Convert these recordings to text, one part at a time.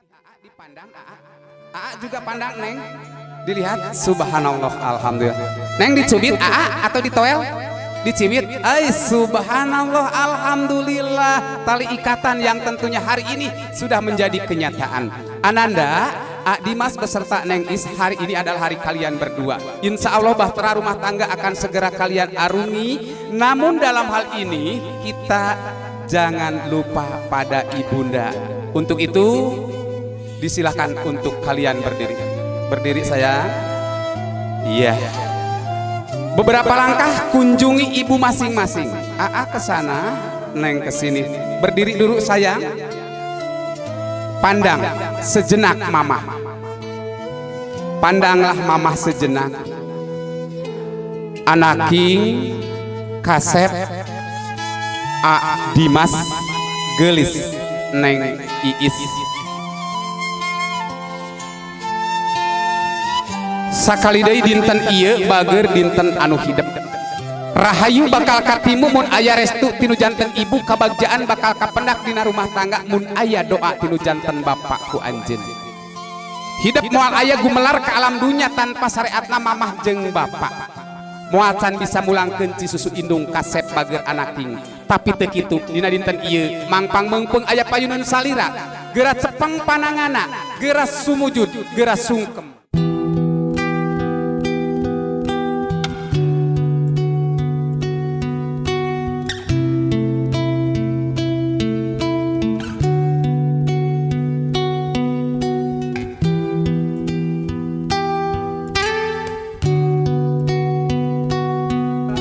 Dipandang Aa, Aa juga pandang Neng. Dilihat, subhanallah, alhamdulillah. Neng dicubit Aa atau ditoel? Dicibit. Ay, subhanallah, alhamdulillah. Tali ikatan yang tentunya hari ini sudah menjadi kenyataan. Ananda, A Dimas beserta Neng Is, hari ini adalah hari kalian berdua. Insya Allah bahtera rumah tangga akan segera kalian arungi. Namun dalam hal ini kita jangan lupa pada ibunda. Untuk itu disilahkan untuk kalian berdiri. Berdiri sayang. Iya. Beberapa langkah kunjungi ibu masing-masing. Aa ke sana, Neng ke sini. Berdiri dulu sayang. Pandang sejenak mamah. Pandanglah mamah sejenak. Anaking kasep A Dimas gelis Neng Iis. Sakali deui dinten ieu bager dinten anu hidep. Rahayu bakal katimu mun aya restu tinu janten ibu, kabagjaan bakal kapendak dina rumah tangga mun aya doa tinu janten bapak ku anjeun. Hidep moal aya gumelar ke alam dunya tanpa syariatna mamah jeung bapak. Moal can bisa mulangkeun ci susu indung kasep bager anaking. Tapi teu kitu dina dinten ieu mangpang meungpeung aya payuneun salira, geura cepeng panangana, geura sumujud, geura sungkem.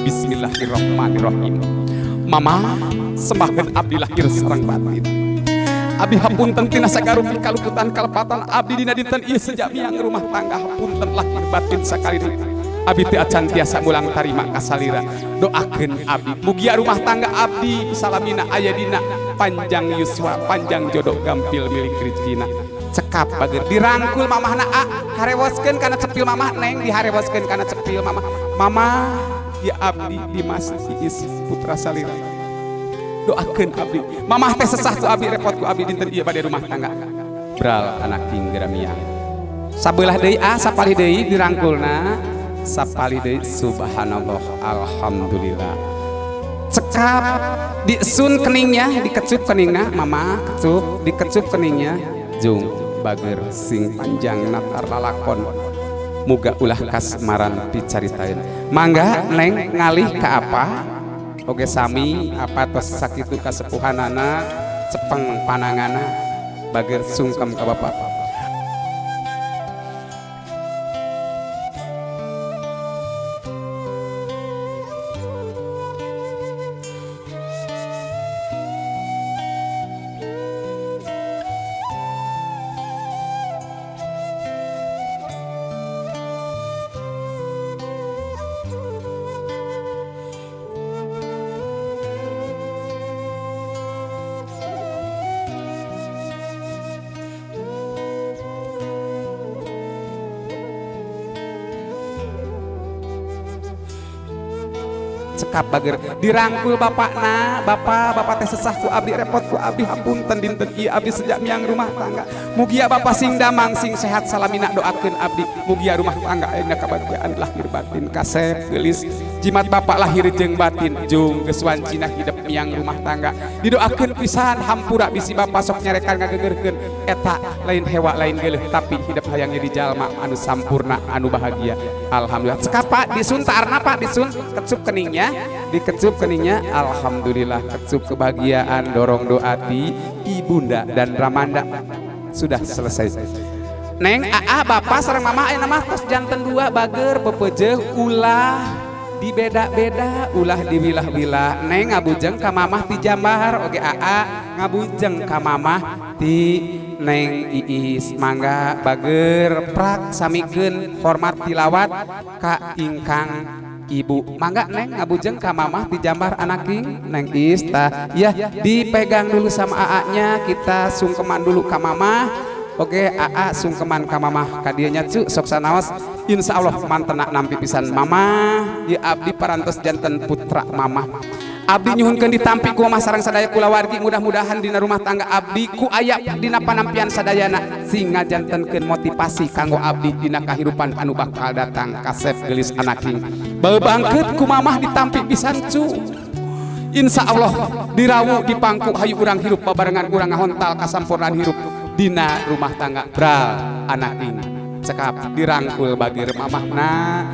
Bismillahirrahmanirrahim. Mama, sembahkeun abdi lahir sareng batin. Abdi hapunten tina sagarupi kaluputan kalepatan abdi dina dinten ieu sejak miang rumah tangga hapunten lahir batin sakali deui. Abdi teu acan tiasa mulang tarima kasalira. Doakeun abdi mugia rumah tangga abdi salamina aya dina panjang yuswa, panjang jodoh gampil milik rezekina. Cekap bager dirangkul mamahna a harewoskeun kana cepil mamah Neng diharewoskeun kana cepil mamah. Mama ya abdi Dimas Iis putra salira. Doakeun abdi. Mamah teh sesah ku abdi repot ku abdi dinten ieu bade rumah tangga. Bral anak king geramiang. Sabelah deui a sapalih deui dirangkulna. Sapalih deui subhanallah alhamdulillah. Cekap disun keningnya, dikecup keningna mama, kecup, dikecup keningnya jung bager sing panjang natar lalakon. Muga ulah kasmaran picaritaeun. Mangga Neng ngalih ka apa? Oge sami apa tos sakitu kasepuhanana cepeng panangana bager sungkem ka bapak. Cekap bager dirangkul bapakna, bapak bapak teh sesah ku abdi repot ku abdi hapunten dinten ieu abdi sejak miang rumah tangga. Mugia bapak sing damang sing sehat salamina doakeun abdi. Mugia rumah tangga ayeuna kabagjaan lahir batin kasep geulis jimat bapak lahir jeung batin jung geus wancina hidep miang rumah tangga. Didoakeun pisan hampura bisi bapak sok nyarekan ngagegerkeun eta lain hewa lain geuleuh tapi hidep hayang jadi jalma anu sampurna anu bahagia. Alhamdulillah. Cekap Pak disun taarna Pak disun kecup keningnya. Dikecup keningnya, alhamdulillah kecup kebahagiaan dorong doa ti ibunda dan ramanda sudah selesai. Neng aa bapak sareng mama aya nama tos janten dua bager pepejeuh ulah dibeda-beda ulah diwilah-wilah. Neng ngabujeng ka mamah ti Jambar oge aa ngabujeng ka mamah ti Neng Iis. Mangga bager prak samikeun hormat tilawat ka ingkang ibu. Mangga Neng ngabujeng ka mamah ti Jambar anaking Neng Is tah ya dipegang dulu sama aa-nya, kita sungkeman dulu ka mamah. Oke aa sungkeman ka mamah ka dieu nya cu sok sanaos insyaallah mantena nampi pisan mamah ieu abdi parantos janten putra mamah. Abdi nyuhunkeun ditampi ku mamah sareng sadaya kulawargi, mudah-mudahan dina rumah tangga abdi ku aya dina panampian sadayana Sing ngajantenkeun motivasi kanggo abdi dina kahirupan anu bakal datang. Kasep geulis anaking bau bangkeut ku mamah ditampi pisan cu. Insya Allah dirawu dipangku, hayu urang hirup babarengan, urang ngahontal kasampurnaan hirup dina rumah tangga. Bral anaking, cekap dirangkul bagir mamahna.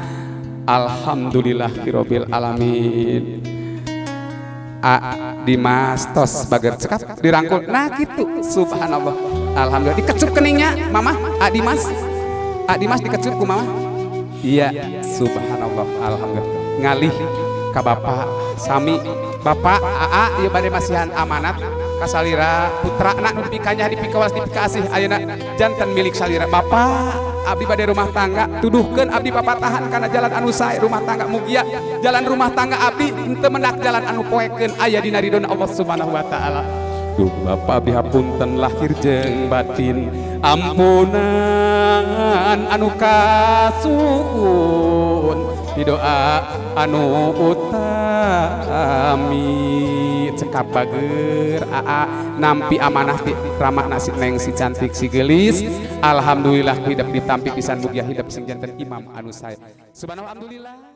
Alhamdulillahirabbil alamin. A Dimas tos bager, cekap dirangkul. Nah gitu, subhanallah, alhamdulillah. Dikecup keningnya mama. A Dimas, A Dimas dikecup ku mama. Iya, subhanallah, alhamdulillah. Ngalih ka bapak sami. Bapak AA ieu bade masihan amanat ka salira putrana nu dipikanya, dipikawas, dipikasih, ayeuna janten milik salira. Bapak, abdi bade rumah tangga, tuduhkeun abdi papatahan kana jalan anu sae rumah tangga. Mugia jalan rumah tangga abdi henteu mendak jalan anu poekeun, aya dina ridona Allah Subhanahu wa taala. Duh Bapak, abdi hapunten lahir jeung batin, ampunan anu kasuhun di doa anu utami. Cekap bager AA nampi amanah ti rama nasi neng si cantik si gelis. Alhamdulillah, hidup ditampi pisan. Mugia hidup sing janten imam anu sae. Subhanallah, alhamdulillah.